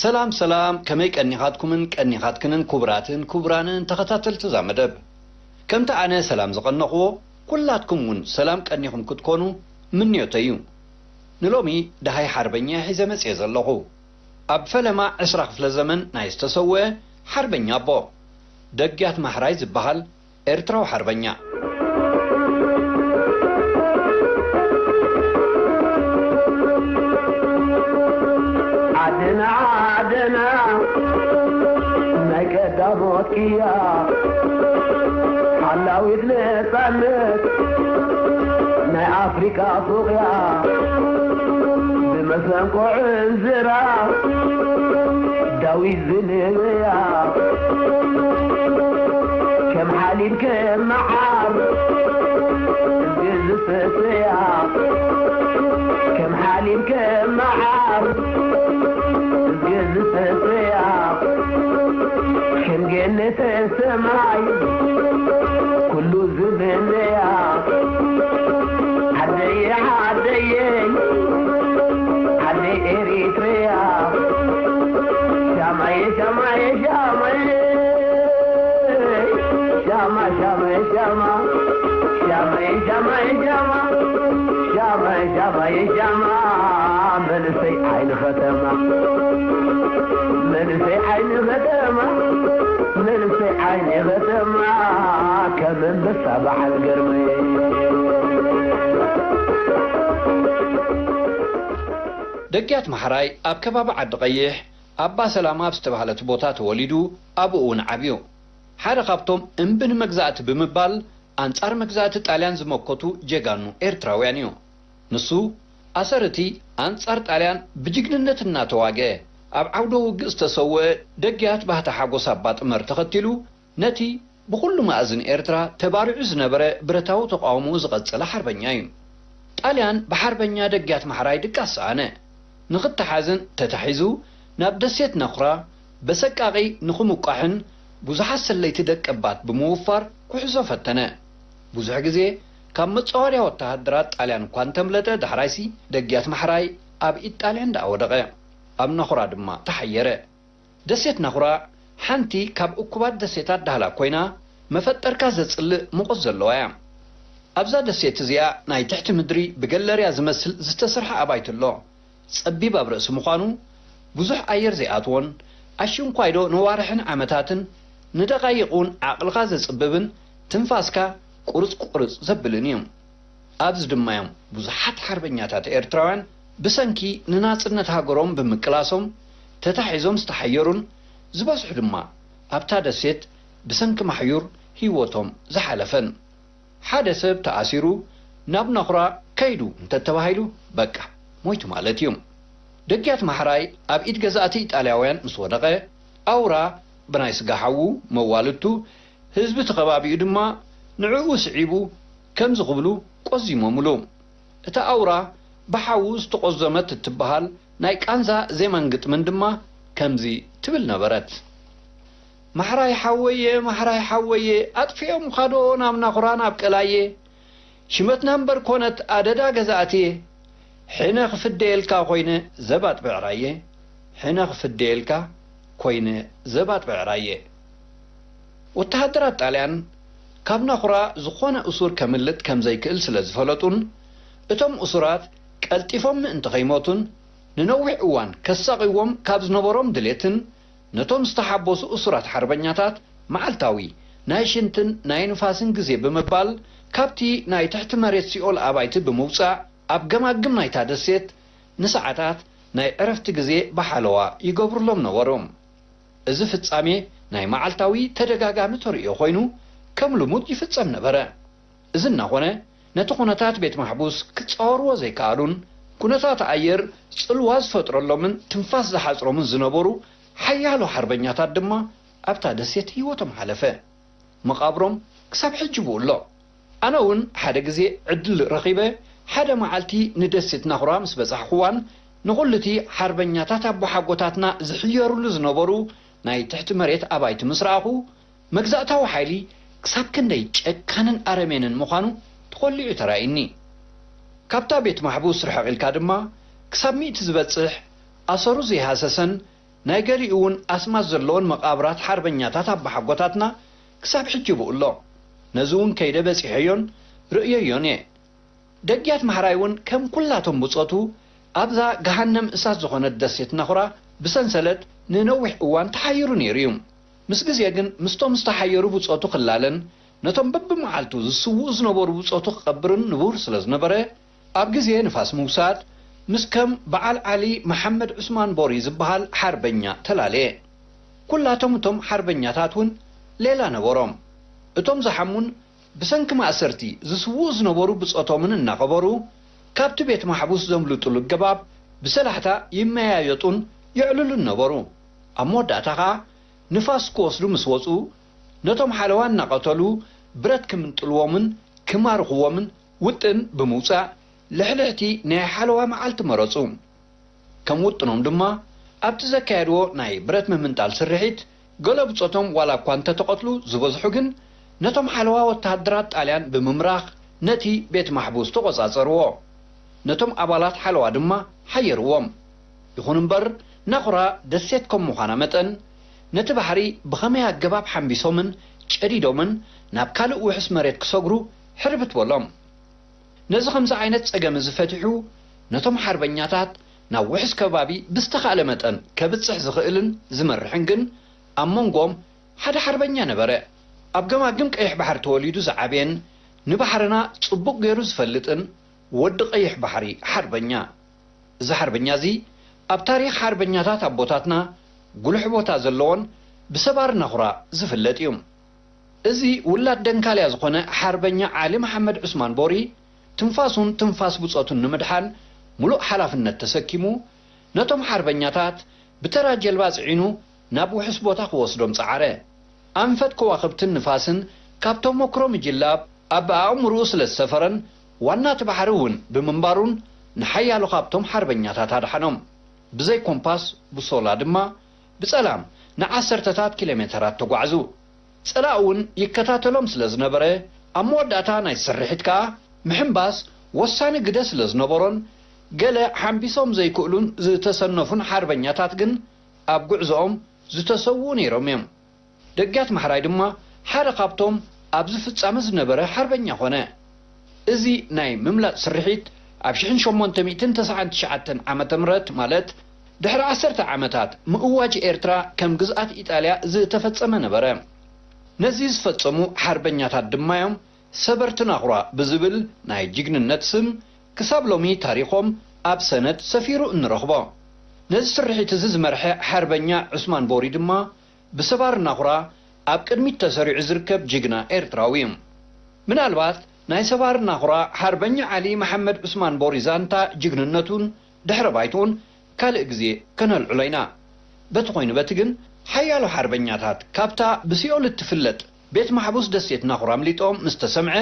ሰላም ሰላም፣ ከመይ ቀኒኻትኩምን ቀኒኻትክንን ክቡራትን ክቡራንን ተኸታተልቲ እዛ መደብ? ከምቲ ኣነ ሰላም ዝቐነኽዎ፣ ኩላትኩም እውን ሰላም ቀኒኹም ክትኮኑ ምንዮተይ እዩ። ንሎሚ ደሃይ ሓርበኛ ሒዘ መጽየ ዘለኹ። ኣብ ፈለማ ዕስራ ክፍለ ዘመን ናይ ዝተሰወአ ሓርበኛ ኣቦ፣ ደግያት ማሕራይ ዝበሃል ኤርትራዊ ሓርበኛ። ዓድና ዓድና ናይ ቀዳሞት ቅያ ሓላዊት ነጻነት ናይ ኣፍሪካ ሱቕያ ብመሰንቆ ዕንዝራ ዳዊት ዝንብያ ከም ሓሊብ ከም መዓር ዝሰትያ ከም ሓሊብ ከም መዓር ዝሰትያ ከም ገነተ ሰማይ ኩሉ ዝምንያ ዓደየ ዓደየ ዓደይ ኤሪትርያ ሻማየ ሻማየ ሻማየ ሻማ ሻማየ ሻማ ሻማየ ሻማየ ሻማ ሻማየ ሻማየ ሻማ መንእሰይ ዓይኒ ከተማ መንእሰይ ዓይኒ ከተማ መንእሰይ ዓይኒ ከተማ ከም ኣንበሳ በዓል ግርመይ። ደግያት ማሕራይ ኣብ ከባቢ ዓዲ ቀይሕ ኣባ ሰላማ ኣብ ዝተባህለት ቦታ ተወሊዱ ኣብኡ እውን ዓብዩ። ሓደ ካብቶም እምቢ ንመግዛእቲ ብምባል ኣንጻር መግዛእቲ ጣልያን ዝመከቱ ጀጋኑ ኤርትራውያን እዩ። ንሱ ኣሰር እቲ ኣንጻር ጣልያን ብጅግንነት እናተዋግአ ኣብ ዓውደ ውግእ ዝተሰወአ ደግያት ባህታ ሓጎስ ኣባ ጥመር ተኸቲሉ ነቲ ብኹሉ ማእዝን ኤርትራ ተባሪዑ ዝነበረ ብረታዊ ተቓውሞኡ ዝቐጸለ ሓርበኛ እዩ። ጣልያን ብሓርበኛ ደግያት ማሕራይ ድቃስ ሰኣነ። ንኽተሓዝን ተታሒዙ ናብ ደሴት ነኹራ በሰቃቒ ንኽምቋሕን ብዙሓት ሰለይቲ ደቀባት ብምውፋር ክሕዞ ፈተነ። ብዙሕ ግዜ ካብ መጻወድያ ወተሃደራት ጣልያን እኳ እንተምለጠ፣ ዳሕራይሲ ደግያት ማሕራይ ኣብ ኢድ ጣልያን ደኣ ወደቐ። ኣብ ነኹራ ድማ ተሓየረ። ደሴት ናኹራ ሓንቲ ካብ እኩባት ደሴታት ዳህላክ ኮይና፣ መፈጠርካ ዘጽልእ ሙቐት ዘለዋ እያ። ኣብዛ ደሴት እዚኣ ናይ ትሕቲ ምድሪ ብገለርያ ዝመስል ዝተሰርሐ ኣባይቲ ኣሎ። ጸቢብ ኣብ ርእሲ ምዃኑ፣ ብዙሕ ኣየር ዘይኣትዎን፣ ኣሽንኳይዶ ነዋርሕን ዓመታትን ንደቓይቕ እውን ዓቕልኻ ዘጽብብን ትንፋስካ ቁርጽ ቁርጽ ዘብልን እዩ። ኣብዚ ድማ እዮም ብዙሓት ሓርበኛታት ኤርትራውያን ብሰንኪ ንናጽነት ሃገሮም ብምቅላሶም ተታሒዞም ዝተሓየሩን ዝበዝሑ ድማ ኣብታ ደሴት ብሰንኪ ማሕዩር ህይወቶም ዝሓለፈን። ሓደ ሰብ ተኣሲሩ ናብ ናኹራ ከይዱ እንተተባሂሉ በቃ ሞይቱ ማለት እዩ። ደግያት ማሕራይ ኣብ ኢድ ገዛእቲ ኢጣልያውያን ምስ ወደቐ ኣውራ ብናይ ስጋ ሓዉ፣ መዋልድቱ፣ ህዝቢ እቲ ከባቢኡ ድማ ንዕኡ ስዒቡ ከምዚ ክብሉ ቆዚሞምሉ። እታ ኣውራ ብሓዉ ዝተቖዘመት እትበሃል ናይ ቃንዛ ዜማን ግጥምን ድማ ከምዚ ትብል ነበረት። ማሕራይ ሓወየ፣ ማሕራይ ሓወየ፣ ኣጥፊኦምኻዶ ናብ ናኹራ ናብ ቀላየ? ሽመትና እምበር ኮነት ኣደዳ ገዛእትየ። ሕነ ክፍደየልካ ኮይነ ዘባጥ ብዕራየ። ሕነ ክፍደየልካ ኮይነ ዘባጥ ብዕራየ። ወተሃደራት ጣልያን ካብ ናኹራ ዝኾነ እሱር ከምልጥ ከም ዘይክእል ስለ ዝፈለጡን እቶም እሱራት ቀልጢፎም ምእንቲ ከይሞቱን ንነዊሕ እዋን ከሳቕይዎም ካብ ዝነበሮም ድሌትን ነቶም ዝተሓበሱ እሱራት ሓርበኛታት መዓልታዊ ናይ ሽንትን ናይ ንፋስን ግዜ ብምባል ካብቲ ናይ ትሕቲ መሬት ሲኦል ኣባይቲ ብምውጻእ ኣብ ገማግም ናይታ ደሴት ንሰዓታት ናይ ዕረፍቲ ግዜ ብሓለዋ ይገብሩሎም ነበሩ። እዚ ፍጻሜ ናይ መዓልታዊ ተደጋጋሚ ተርእዮ ኮይኑ ከም ልሙድ ይፍጸም ነበረ። እዚ እናኾነ ነቲ ኩነታት ቤት ማሕቡስ ክጻወርዎ ዘይከኣሉን ኩነታት ኣየር ጽልዋ ዝፈጥረሎምን ትንፋስ ዝሓጽሮምን ዝነበሩ ሓያሎ ሓርበኛታት ድማ ኣብታ ደሴት ህይወቶም ሓለፈ። መቓብሮም ክሳብ ሕጂ ብኡ ኣሎ። ኣነ እውን ሓደ ግዜ ዕድል ረኺበ ሓደ መዓልቲ ንደሴት ናኹራ ምስ በጻሕኩዋን ንኹሉ እቲ ሓርበኛታት ኣቦሓጎታትና ዝሕየሩሉ ዝነበሩ ናይ ትሕቲ መሬት ኣባይቲ ምስ ረኣኹ መግዛእታዊ ሓይሊ ክሳብ ክንደይ ጨካንን ኣረሜንን ምዃኑ ተኾሊዑ ተራእዩኒ። ካብታ ቤት ማሕቡስ ርሕቕ ኢልካ ድማ ክሳብ ሚእቲ ዝበጽሕ ኣሰሩ ዘይሃሰሰን ናይ ገሊኡ እውን ኣስማት ዘለዎን መቓብራት ሓርበኛታት ኣባሓጎታትና ክሳብ ሕጂ ብኡ ኣሎ። ነዚ እውን ከይደ በጺሐዮን ርእየዮን እየ። ደግያት ማሕራይ እውን ከም ኩላቶም ብጾቱ ኣብዛ ገሃነም እሳት ዝኾነት ደሴት ናኹራ ብሰንሰለት ንነዊሕ እዋን ተሓይሩ ነይሩ እዩ። ምስ ግዜ ግን ምስቶም ዝተሓየሩ ብጾቱ ክላለን ነቶም በብመዓልቱ ዝስውኡ ዝነበሩ ብጾቱ ክቐብርን ንቡር ስለ ዝነበረ፣ ኣብ ግዜ ንፋስ ምውሳድ ምስ ከም በዓል ዓሊ መሓመድ ዑስማን ቦሪ ዝበሃል ሓርበኛ ተላለየ። ኩላቶም እቶም ሓርበኛታት እውን ሌላ ነበሮም። እቶም ዝሓሙን ብሰንኪ ማእሰርቲ ዝስውኡ ዝነበሩ ብጾቶምን እናቐበሩ፣ ካብቲ ቤት ማሕቡስ ዘምልጡሉ ኣገባብ ብሰላሕታ ይመያየጡን የዕልሉን ነበሩ። ኣብ መወዳእታ ኸኣ ንፋስ ክወስዱ ምስ ወጹ፣ ነቶም ሓለዋ እናቐተሉ ብረት ክምንጥልዎምን ክማርኽዎምን ውጥን ብምውጻእ፣ ልሕልሕቲ ናይ ሓለዋ መዓልቲ መረጹ። ከም ውጥኖም ድማ፣ ኣብቲ ዘካየድዎ ናይ ብረት ምምንጣል ስርሒት፣ ገለ ብጾቶም ዋላ እኳ እንተተቐትሉ፣ ዝበዝሑ ግን ነቶም ሓለዋ ወተሃደራት ጣልያን ብምምራኽ ነቲ ቤት ማሕቡስ ተቖጻጸርዎ። ነቶም ኣባላት ሓለዋ ድማ ሓየርዎም። ይኹን እምበር፣ ናኹራ ደሴት ከም ምዃና መጠን፣ ነቲ ባሕሪ ብኸመይ ኣገባብ ሓምቢሶምን ጨዲዶምን ናብ ካልእ ውሑስ መሬት ክሰግሩ ሕርብት በሎም። ነዚ ከምዚ ዓይነት ጸገም እዚ ፈቲሑ፣ ነቶም ሓርበኛታት ናብ ውሑስ ከባቢ ብዝተኻእለ መጠን ከብጽሕ ዝኽእልን ዝመርሕን ግን ኣብ መንጎኦም ሓደ ሓርበኛ ነበረ። ኣብ ገማግም ቀይሕ ባሕሪ ተወሊዱ ዝዓበየን ንባሕርና ጽቡቕ ገይሩ ዝፈልጥን ወዲ ቀይሕ ባሕሪ ሓርበኛ። እዚ ሓርበኛ እዚ ኣብ ታሪኽ ሓርበኛታት ኣቦታትና ጉሉሕ ቦታ ዘለዎን ብሰባሪ ናኹራ ዝፍለጥ እዩ። እዚ ውላድ ደንካልያ ዝኾነ ሓርበኛ ዓሊ መሓመድ ዑስማን ቦሪ፣ ትንፋሱን ትንፋስ ብጾቱን ንምድሓን ምሉእ ሓላፍነት ተሰኪሙ፣ ነቶም ሓርበኛታት ብተራ ጀልባ ጽዒኑ ናብ ውሑስ ቦታ ክወስዶም ጸዓረ። ኣንፈት ከዋኽብትን ንፋስን ካብ ተመክሮ ምጅላብ ኣብ ኣእምሮኡ ስለ ዝሰፈረን፣ ዋና እቲ ባሕሪ እውን ብምንባሩን፣ ንሓያሎ ካብቶም ሓርበኛታት ኣድሓኖም። ብዘይ ኮምፓስ፣ ቡሶላ፣ ድማ ብጸላም ንዓሰርተታት ኪሎ ሜተራት ተጓዕዙ። ጸላእ እውን ይከታተሎም ስለ ዝነበረ፣ ኣብ መወዳእታ ናይ ስርሒት ከኣ ምሕንባስ ወሳኒ ግደ ስለ ዝነበሮን፣ ገለ ሓምቢሶም ዘይክእሉን ዝተሰነፉን ሓርበኛታት ግን ኣብ ጉዕዞኦም ዝተሰውኡ ነይሮም እዮም። ደግያት ማሕራይ ድማ ሓደ ካብቶም ኣብዚ ፍጻመ ዝነበረ ሓርበኛ ኾነ። እዚ ናይ ምምላጥ ስርሒት ኣብ ሽሕን ሸሞንተ ሚእትን ተስዓን ትሽዓተን ዓመተ ምህረት፣ ማለት ድሕሪ ዓሰርተ ዓመታት ምእዋጅ ኤርትራ ከም ግዝኣት ኢጣልያ ዝተፈጸመ ነበረ። ነዚ ዝፈጸሙ ሓርበኛታት ድማ እዮም ሰበርቲ ናኹራ ብዝብል ናይ ጅግንነት ስም ክሳብ ሎሚ ታሪኾም ኣብ ሰነድ ሰፊሩ እንረኽቦ። ነዚ ስርሒት እዚ ዝመርሐ ሓርበኛ ዑስማን ቦሪ ድማ ብሰባር ናኹራ ኣብ ቅድሚት ተሰሪዑ ዝርከብ ጅግና ኤርትራዊ እዩ። ምናልባት ናይ ሰባር ናኹራ ሓርበኛ ዓሊ መሓመድ ዑስማን ቦሪ ዛንታ ጅግንነቱን ድሕረ ባይትኡን ካልእ ግዜ ከነልዕሎ ኢና። በቲ ኮይኑ በቲ ግን ሓያሎ ሓርበኛታት ካብታ ብሲኦል እትፍለጥ ቤት ማሕቡስ ደሴት ናኹራ ኣምሊጦም ምስ ተሰምዐ፣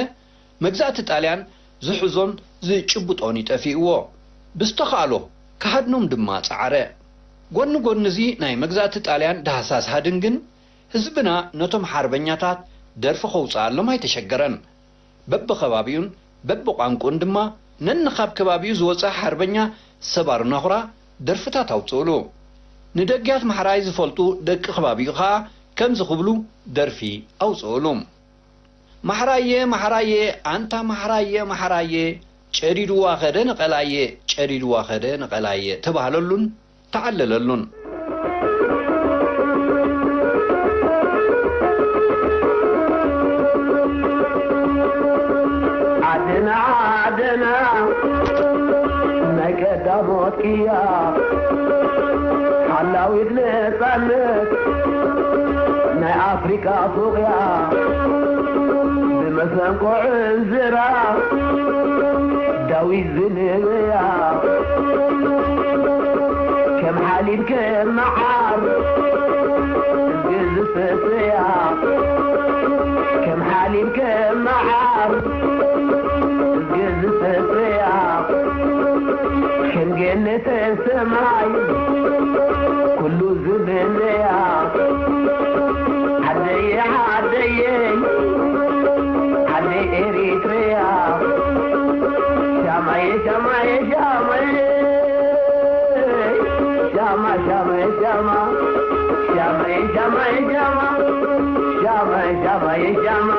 መግዛእቲ ጣልያን ዝሕዞን ዝጭብጦን ይጠፊእዎ። ብዝተኻእሎ ክሃድኖም ድማ ጸዓረ። ጎኒ ጎኒ እዚ ናይ መግዛእቲ ጣልያን ዳህሳስ ሃድን ግን፣ ህዝብና ነቶም ሓርበኛታት ደርፊ ከውጽኣሎም ኣይተሸገረን። በብኸባቢኡን በብቋንቁኡን ድማ ነንኻብ ከባቢኡ ዝወጸ ሓርበኛ ሰባር ናኹራ ደርፍታት ኣውጽኡሉ። ንደግያት ማሕራይ ዝፈልጡ ደቂ ከባቢኡ ኸኣ ከምዚ ክብሉ ደርፊ ኣውጽኡሉ። ማሕራየ፣ ማሕራየ፣ ኣንታ ማሕራየ፣ ማሕራየ፣ ጨዲድዋ ኸደ ንቐላየ፣ ጨዲድዋ ኸደ ንቐላየ ተባህለሉን ተዓለለሉን። ዓድና ዓድና ናይ ቀዳሞት ቅያ ሓላዊት ነጻነት ናይ ኣፍሪቃ ፎቕያ ብመሰንቆ ዕንዝራ ዳዊት ዝንበያ ከም ሓሊብ ከም መዓር ዝሰተያ ከም ሓሊብ ከም መዓር ዝሰተያ ከም ገነተ ሰማይ ኩሉ ዝምነያ ዓደየ ዓደየ ዓደይ ኤሪትሪያ ሻማየ ሻማየ ሻማየ ሻማ ሻማ ሻማ ሻማ ሻማ ሻማ ሻማ ሻማ ሻማ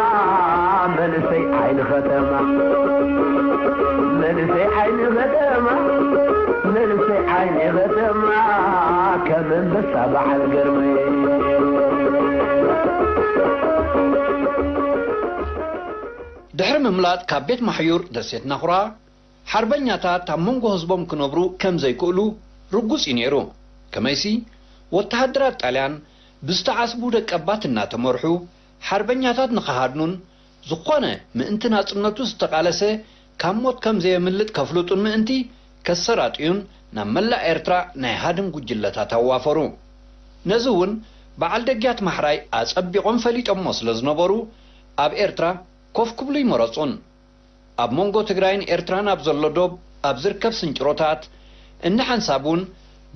መንሰይ ዓይኒ ከተማ መንሰይ ዓይኒ ከተማ መንሰይ ዓይኒ ከተማ ከም ኣንበሳ በዓል ግርመይ። ድሕሪ ምምላጥ ካብ ቤት ማሕዩር ደሴት ናኹራ፣ ሓርበኛታት ኣብ መንጎ ህዝቦም ክነብሩ ከም ዘይክእሉ ርጉጽ እዩ ነይሩ። ከመይሲ፣ ወተሃደራት ጣልያን ብዝተዓስቡ ደቀባት እናተመርሑ፣ ሓርበኛታት ንኽሃድኑን ዝኾነ ምእንቲ ናጽነቱ ዝተቓለሰ ካብ ሞት ከም ዘየምልጥ ከፍልጡን ምእንቲ ከሰራጥዩን ናብ መላእ ኤርትራ ናይ ሃድን ጉጅለታት ኣዋፈሩ። ነዚ እውን በዓል ደግያት ማሕራይ ኣጸቢቖም ፈሊጦሞ ስለ ዝነበሩ፣ ኣብ ኤርትራ ኮፍ ክብሉ ይመረጹን። ኣብ መንጎ ትግራይን ኤርትራን ኣብ ዘሎ ዶብ ኣብ ዝርከብ ስንጭሮታት እንሓንሳብ እውን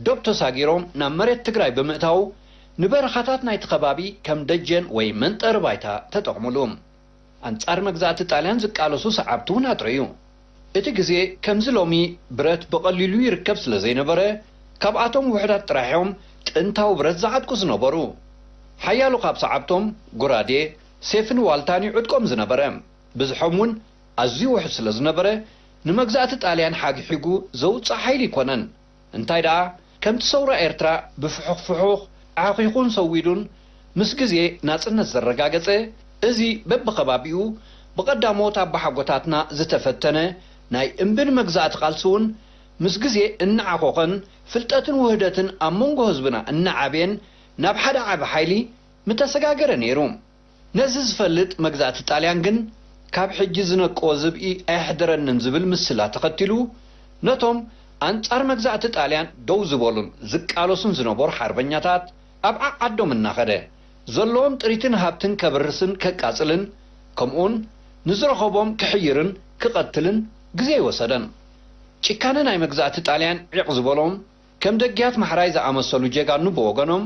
ዶብ ተሳጊሮም ናብ መሬት ትግራይ ብምእታው ንበረኻታት ናይቲ ከባቢ ከም ደጀን ወይ መንጠሪ ባይታ ተጠቕሙሉ። ኣንጻር መግዛእቲ ጣልያን ዝቃለሱ ሰዓብቲ እውን ኣጥረዩ። እቲ ግዜ ከምዚ ሎሚ ብረት ብቐሊሉ ይርከብ ስለ ዘይነበረ ካብኣቶም ውሑዳት ጥራሕ እዮም ጥንታዊ ብረት ዝዓጥቁ ዝነበሩ። ሓያሎ ካብ ሰዓብቶም ጎራዴ፣ ሴፍን ዋልታን ይዕጥቆም ዝነበረ። ብዝሖም እውን ኣዝዩ ውሑድ ስለ ዝነበረ፣ ንመግዛእቲ ጣልያን ሓግሒጉ ዘውጽእ ሓይሊ ኣይኮነን። እንታይ ደኣ፣ ከምቲ ሰውራ ኤርትራ ብፍሑኽ ፍሑኽ ዓኺኹን ሰዊዱን ምስ ግዜ ናጽነት ዘረጋገጸ፣ እዚ በብኸባቢኡ ብቐዳሞት ኣባሓጎታትና ዝተፈተነ ናይ እምቢ ንመግዛእቲ ቃልሲ እውን ምስ ግዜ እናዓኾኸን ፍልጠትን ውህደትን ኣብ መንጎ ህዝብና እናዓበየን ናብ ሓደ ዓቢ ሓይሊ ምተሰጋገረ ነይሩ። ነዚ ዝፈልጥ መግዛእቲ ጣልያን ግን፣ ካብ ሕጂ ዝነቅዎ ዝብኢ ኣየሕድረንን ዝብል ምስላ ተኸቲሉ፣ ነቶም ኣንጻር መግዛእቲ ጣልያን ደው ዝበሉን ዝቃለሱን ዝነበሩ ሓርበኛታት ኣብ ዓዓዶም እናኸደ፣ ዘለዎም ጥሪትን ሃብትን ከብርስን ከቃጽልን፣ ከምኡውን ንዝረኸቦም ክሕይርን ክቐትልን ግዜ ኣይወሰደን። ጭካነ ናይ መግዛእቲ ጣልያን ዒቕ ዝበሎም፣ ከም ደግያት ማሕራይ ዝኣመሰሉ ጀጋኑ ብወገኖም፣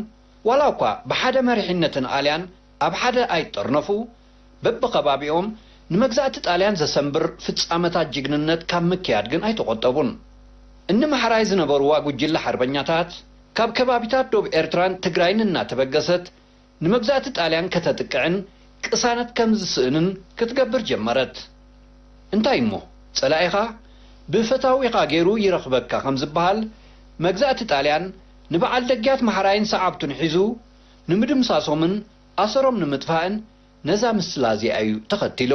ዋላ እኳ ብሓደ መሪሕነትን ኣልያን ኣብ ሓደ ኣይጠርነፉ፣ በብኸባቢኦም ንመግዛእቲ ጣልያን ዘሰንብር ፍጻመታት ጅግንነት ካብ ምክያድ ግን ኣይተቖጠቡን። እኒ ማሕራይ ዝነበርዋ ጉጅለ ሓርበኛታት፣ ካብ ከባቢታት ዶብ ኤርትራን ትግራይን እናተበገሰት፣ ንመግዛእቲ ጣልያን ከተጥቅዕን ቅሳነት ከም ዝስእንን ክትገብር ጀመረት። እንታይ እሞ፣ ጸላኢኻ ብፈታዊኻ ገይሩ ይረኽበካ ከም ዝበሃል፣ መግዛእቲ ጣልያን ንበዓል ደግያት ማሕራይን ሰዓብቱን ሒዙ ንምድምሳሶምን ኣሰሮም ንምጥፋእን ነዛ ምስላ እዚኣ እዩ ተኸቲሉ።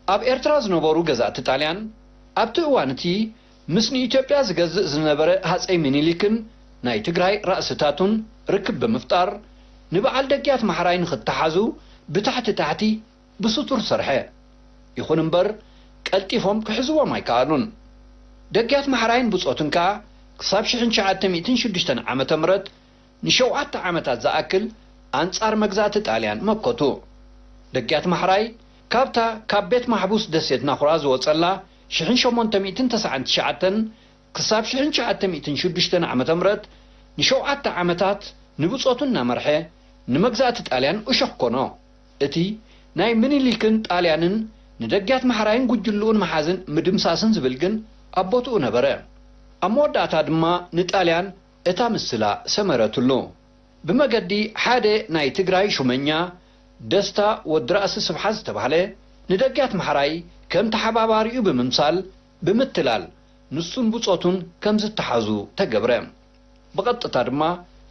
ኣብ ኤርትራ ዝነበሩ ገዛእቲ ጣልያን፣ ኣብቲ እዋን እቲ ምስ ንኢትዮጵያ ዝገዝእ ዝነበረ ሃጸይ ምኒልክን ናይ ትግራይ ራእስታቱን ርክብ ብምፍጣር፣ ንበዓል ደግያት ማሕራይ ንኽተሓዙ ብታሕቲ ታሕቲ ብስቱር ሰርሐ። ይኹን እምበር፣ ቀልጢፎም ክሕዝዎም ኣይከኣሉን። ደግያት ማሕራይን ብጾቱን ከኣ ክሳብ ሽሕን ትሽዓተ ሚእትን ሽዱሽተን ዓመተ ምህረት ንሸውዓተ ዓመታት ዝኣክል ኣንጻር መግዛእቲ ጣልያን መከቱ። ደግያት ማሕራይ ካብታ ካብ ቤት ማሕቡስ ደሴት ናኹራ ዝወጸላ ሽሕን ሸሞንተ ሚእትን ተስዓን ትሽዓተን ክሳብ ሽሕን ትሽዓተ ሚእትን ሽዱሽተን ዓመተ ምህረት ንሸውዓተ ዓመታት ንብጾቱ እናመርሐ ንመግዛእቲ ጣልያን እሾኽ ኮኖ። እቲ ናይ ምኒልክን ጣልያንን ንደግያት ማሕራይን ጉጅልኡን መሓዝን ምድምሳስን ዝብል ግን ኣብ ቦትኡ ነበረ። ኣብ መወዳእታ ድማ ንጣልያን እታ ምስላ ሰመረትሉ። ብመገዲ ሓደ ናይ ትግራይ ሹመኛ ደስታ ወዲ ራእሲ ስብሓት ዝተባህለ ንደግያት ማሕራይ ከም ተሓባባሪኡ ብምምሳል ብምትላል ንሱን ብጾቱን ከም ዝተሓዙ ተገብረ። ብቐጥታ ድማ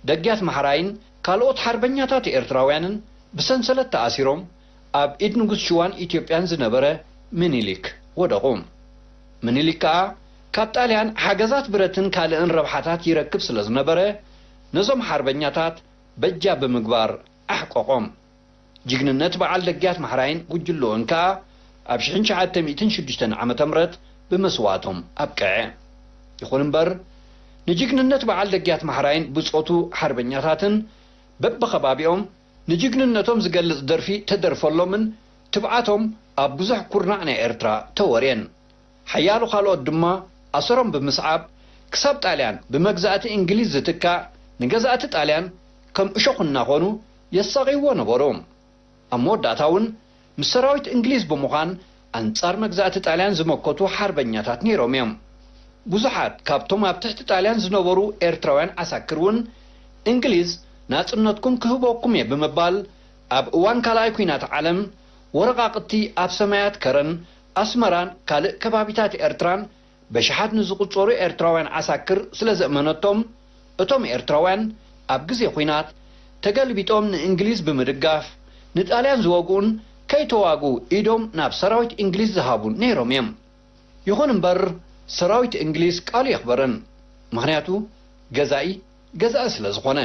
ደግያት ማሕራይን ካልኦት ሓርበኛታት ኤርትራውያንን ብሰንሰለት ተኣሲሮም ኣብ ኢድ ንጉስ ሽዋን ኢትዮጵያን ዝነበረ ምኒልክ ወደቑ። ምኒልክ ከኣ ካብ ጣልያን ሓገዛት ብረትን ካልእን ረብሓታት ይረክብ ስለ ዝነበረ ነዞም ሓርበኛታት በጃ ብምግባር ኣሕቀቖም። ጅግንነት በዓል ደግያት ማሕራይን ጉጅልኡን ከኣ ኣብ ሽሕን ትሽዓተ ሚእትን ሽዱሽተን ዓመተ ምህረት ብመስዋእቶም ኣብቅዐ። ይኹን እምበር፣ ንጅግንነት በዓል ደግያት ማሕራይን ብጾቱ ሓርበኛታትን በብኸባቢኦም ንጅግንነቶም ዝገልጽ ደርፊ ተደርፈሎምን ትብዓቶም ኣብ ብዙሕ ኩርናዕ ናይ ኤርትራ ተወርየን። ሓያሎ ካልኦት ድማ ኣሰሮም ብምስዓብ፣ ክሳብ ጣልያን ብመግዛእቲ እንግሊዝ ዝትካእ፣ ንገዛእቲ ጣልያን ከም እሾኽ እናኾኑ የሳቕይዎ ነበሩ። ኣብ መወዳእታ እውን ምስ ሰራዊት እንግሊዝ ብምዃን ኣንጻር መግዛእቲ ጣልያን ዝመከቱ ሓርበኛታት ነይሮም እዮም። ብዙሓት ካብቶም ኣብ ትሕቲ ጣልያን ዝነበሩ ኤርትራውያን ዓሳክር እውን፣ እንግሊዝ ናጽነትኩም ክህበኩም እየ ብምባል፣ ኣብ እዋን ካልኣይ ኲናት ዓለም ወረቓቕቲ ኣብ ሰማያት ከረን ኣስመራን ካልእ ከባቢታት ኤርትራን በሽሓት ንዝቑጸሩ ኤርትራውያን ዓሳክር ስለ ዘእመነቶም፣ እቶም ኤርትራውያን ኣብ ግዜ ኲናት ተገልቢጦም ንእንግሊዝ ብምድጋፍ፣ ንጣልያን ዝወግኡን ከይተዋግኡ ኢዶም ናብ ሰራዊት እንግሊዝ ዝሃቡን ነይሮም እዮም። ይኹን እምበር፣ ሰራዊት እንግሊዝ ቃሉ የኽበረን። ምኽንያቱ፣ ገዛኢ ገዛኢ ስለ ዝኾነ።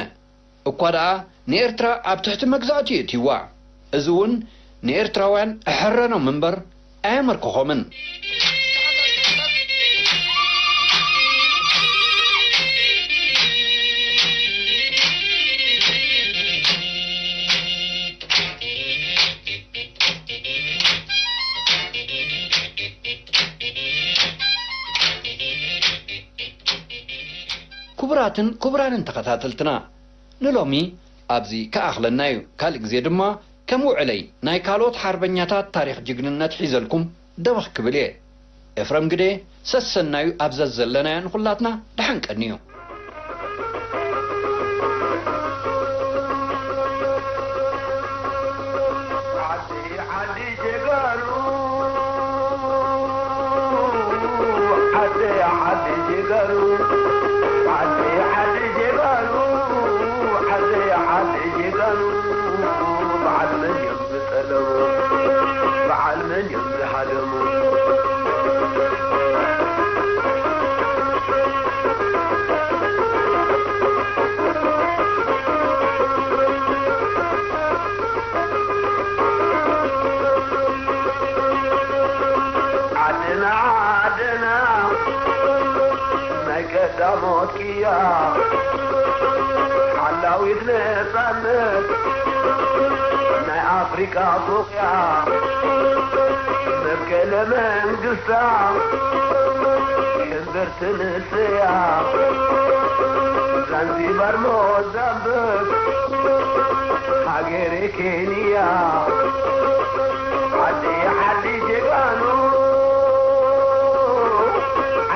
እኳ ደኣ ንኤርትራ ኣብ ትሕቲ መግዛእቱ የእትይዋ። እዚ እውን ንኤርትራውያን ኣሐረኖም እምበር ኣየመርክኾምን። ክቡራትን ክቡራንን ተኸታተልትና፣ ንሎሚ ኣብዚ ክኣኽለና እዩ። ካልእ ግዜ ድማ ከም ውዕለይ ናይ ካልኦት ሓርበኛታት ታሪኽ ጅግንነት ሒዘልኩም ደበኽ ክብል እየ። ኤፍረም ግደ፣ ሰሰናዩ ኣብ ዘዘለናዮ ንኹላትና ደሓን ቀንዩ። ዓዲ ዓዲ ጀጋኑ፣ ዓዲ ዓዲ ጀጋኑ፣ ዓዲ ዓዲ ጀጋኑ፣ ዓዲ ዓዲ ጀጋኑ፣ በዓል መን እዮም ዝጠለሙ? በዓል መን እዮም ዝሃደሙ? ዓድና ዓድና ናይ ቀዳሞት ቅያ፣ ሓላዊት ነጻነት ናይ ኣፍሪቃ ፎቕያ፣ መብቀለ መንግስታ ሕምብርቲ ንስያ፣ ዛንዚባር ሞዛምቢክ ሃገሬ ኬንያ፣ ዓዲ ዓዲ ጀጋኑ፣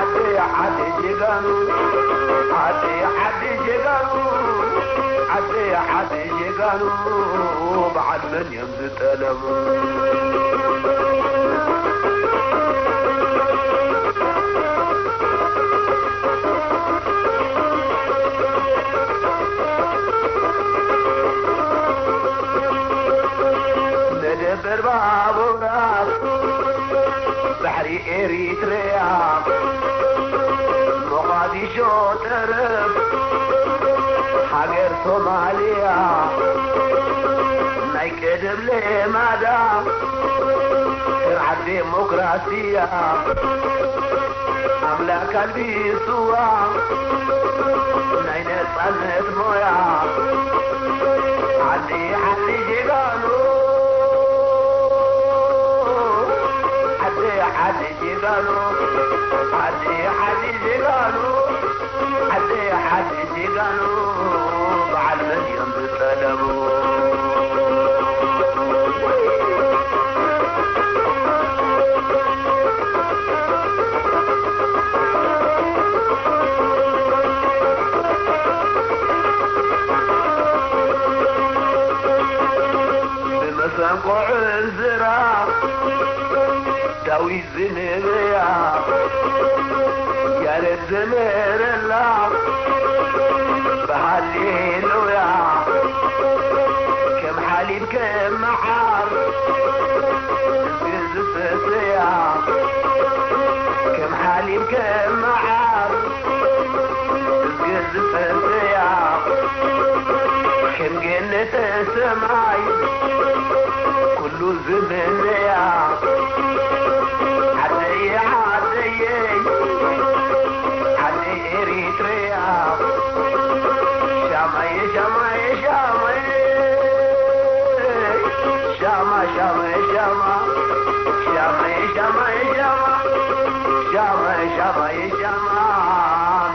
ዓዲ ዓዲ ጀጋኑ፣ ዓዲ ዓዲ ጀጋኑ፣ ዓዲ ዓዲ ጀጋኑ፣ በዓል መን እዮም ዝጠለሙ? መደበር ባቡራት ባሕሪ ኤሪትርያ፣ ሞቓዲሾ ጠረፍ ሃገር ሶማልያ፣ ናይ ቀደም ሌማዳ ስርዓት ዴሞክራስያ፣ ኣምላክ ኣልቢስዋ ናይ ነጻነት ሞያ፣ ዓዲ ዓዲ ጀጋኑ፣ ዓዲ ዓዲ ጀጋኑ፣ ዓዲ ዓዲ ጀጋኑ፣ ዓዲ ዓዲ ጀጋኑ፣ በዓል መን እዮም ዝጠለሙ? ብመሰንቆ ዕንዝራ ዳዊት ዝንበያ፣ ያሬድ ዘመረላ ብሃሌሉያ፣ ከም ሓሊብ ከም መዓር ዝሰተያ፣ ከም ሓሊብ ከም መዓር ዝሰተያ፣ ከም ገነተ ሰማይ ኩሉ ዝምነያ፣ ዓደየ ዓደየ ዓደይ ኤሪትርያ፣ ሻማየ ሻማየ ሻማየ፣ ሻማ ሻማየ ሻማ፣ ሻማየ ሻማየ ሻማ፣ ሻማየ ሻማየ ሻማ፣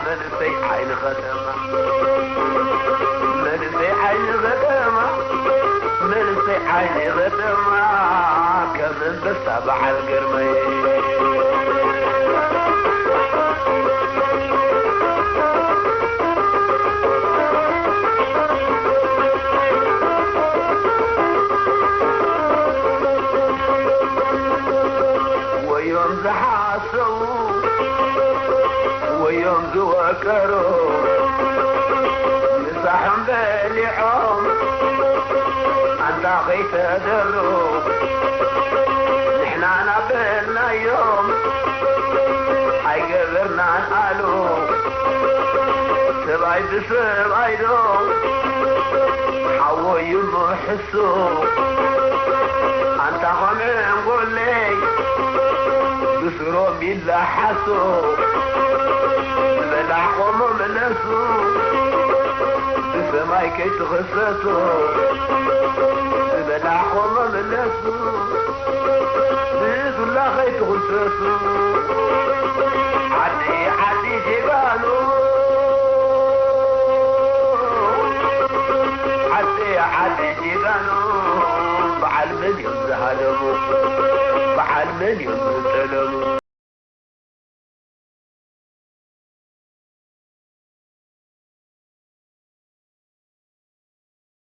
መንእሰይ ዓይኒ ከተማ፣ መንእሰይ ዓይኒ ከተማ፣ መንእሰይ ዓይኒ ከተማ፣ ከም ኣንበሳ በዓል ግርማይ። እዮም ዝወቀሩ። ምሳሖም በሊዖም ኣንታ ከይተደሩ፣ ንሕና ናበልናዮም ኣይገበርናን ኣሉ። ሰብኣይ ብሰብኣይ ዶ ሓወዩ ምሕሱ፣ ኣንታ ኸምዕንጎለይ ብስሮም ይለሓሱ። ዝበላዕኹም መለሱ፣ ብሰማይ ከይትኽሰሱ። ዝበላዕኹም መለሱ፣ ብዱላ ከይትኽሰሱ። ዓዲ ዓዲ ጀጋኑ፣ ዓዲ ዓዲ ጀጋኑ፣ በዓል መን እዮም ዝሃደሙ? በዓል መን እዮም ዝጠለሙ?